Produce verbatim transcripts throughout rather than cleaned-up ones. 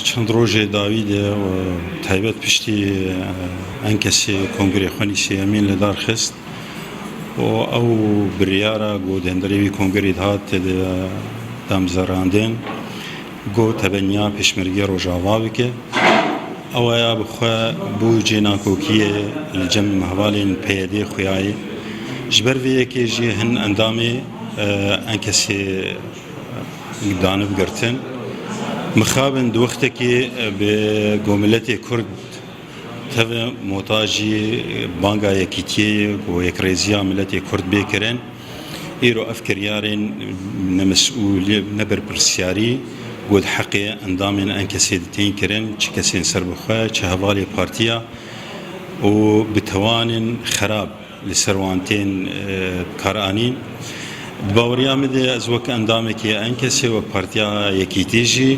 Çend rojê dawî de û taybet piştî, e, enkesê kongrê xwe nî sêyemîn li dar xist û ew biryara ku di hundirê wî kongrê dihat tê de damzerandin, ku tebenya Pêşmergê Rojava bike. Ew ya bi xwe bû cênakokiyê li cem hevalên P Y D'ê xuyayê. Ji ber vê yekê jî hin endamê, e, enkesê danib girtin. Mixabin di wextekî bi ku miletê Kurd teve motajî banga yekîtiyê ye, ku yekrêziya miletê Kurd bê kirin. Îro ev kiryarên nemesûlî, neberpirsyarî, ku di heqê endamên enkesê de tên kirin, çi kesên serbixwe, çi hevalê partiya û bi tewanên xerab li ser wan tên, e, karanîn. Di baweriya min de ez wek endamekî enkesê, wek Partiya Yekîtî jî,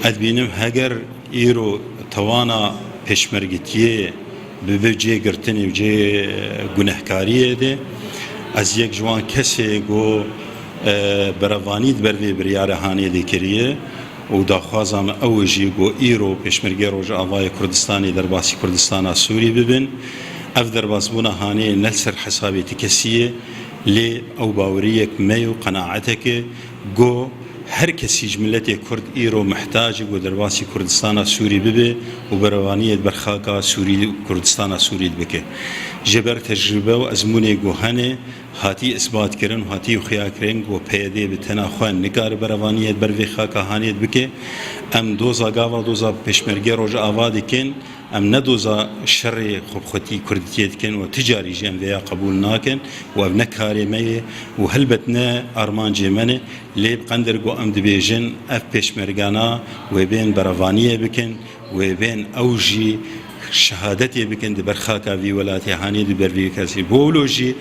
ez dibînim heger îro tewana pêşmergetiyê bibe cê girtinê û cê gunehkariyê de, ez yek ji wan kesê ku, e, berevanî di ber vê biryara hanê de kiriye. Û daxwaza me ew e jî ku îro Pêşmergê Rojavayê Kurdistanê derbasî Kurdistana Sûrî bibin. Ev derbasbûna hanê ne li ser hesabê ti kesî ye, lê ew baweriyek me ye û qenaetek e ku her kesî ji miletê Kurd îro mihtac e ku derbasî Kurdistana Sûrî bibe û berevaniyê di ber xaka Sûrî û Kurdistana Sûrî de bike. Ji ber tecrûbe û ezmûnê ku hene, hatî isbat kirin û hatî xuya kirin ku P Y D bi tena xwe nikare berevaniyê ber vê xaka hanê bike. Em doza gava doza Pêşmergê Rojava dikin. Em ne doza şerê xwebixwetî Kurdîtiyê dikin û ti carî jî em vêya qebûl nakin û ev ne karê me ye û helbet ne armancê me ne. Lê bi qendir ku em dibêjin ev pêşmergana wê bên berevaniyê bikin. Wê bên ew jî şehadetê bikin di ber xaka vî welatê hanê di ber vî kesî. Bo wilo jî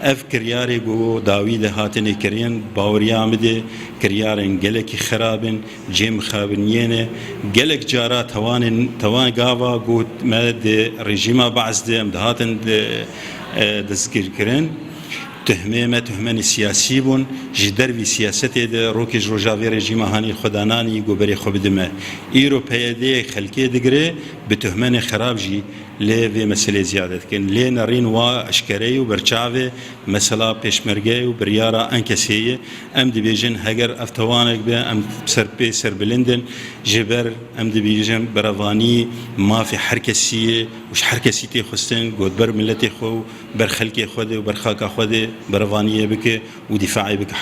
ev kiryarê ku dawî de hatine kirin, baweriya min de kiryarên gelekî xerab in, cê mixabiniyê ne. Gelek cara tewanên, tewan gava ku me di rejîma Baas de em dihatin de, e, destgirkirin. Tuhmê me tuhmenê siyasî bûn. Ji dervî siyasetê de rokê ji roja vê rejîma hanî xwe dananî ku berê xwe bide me. Îro P Y D xelkê digire, bi tuhmenê xerab jî lê vê meselê ziyade dikin. Lê nerîn wa eşkere ye û berçav e, mesela pêşmerge ye û biryara enkesê ye. Em dibêjin heger ev tewanek be, em ser pê serbilind in. Ji ber em dibêjin berevanî mafê her kesî ye û ji her kesî tê xwestin ku di ber miletê xwe û ber xelkê xwe de û ber xaka xwe de berevaniyê bike û dîfaê bike.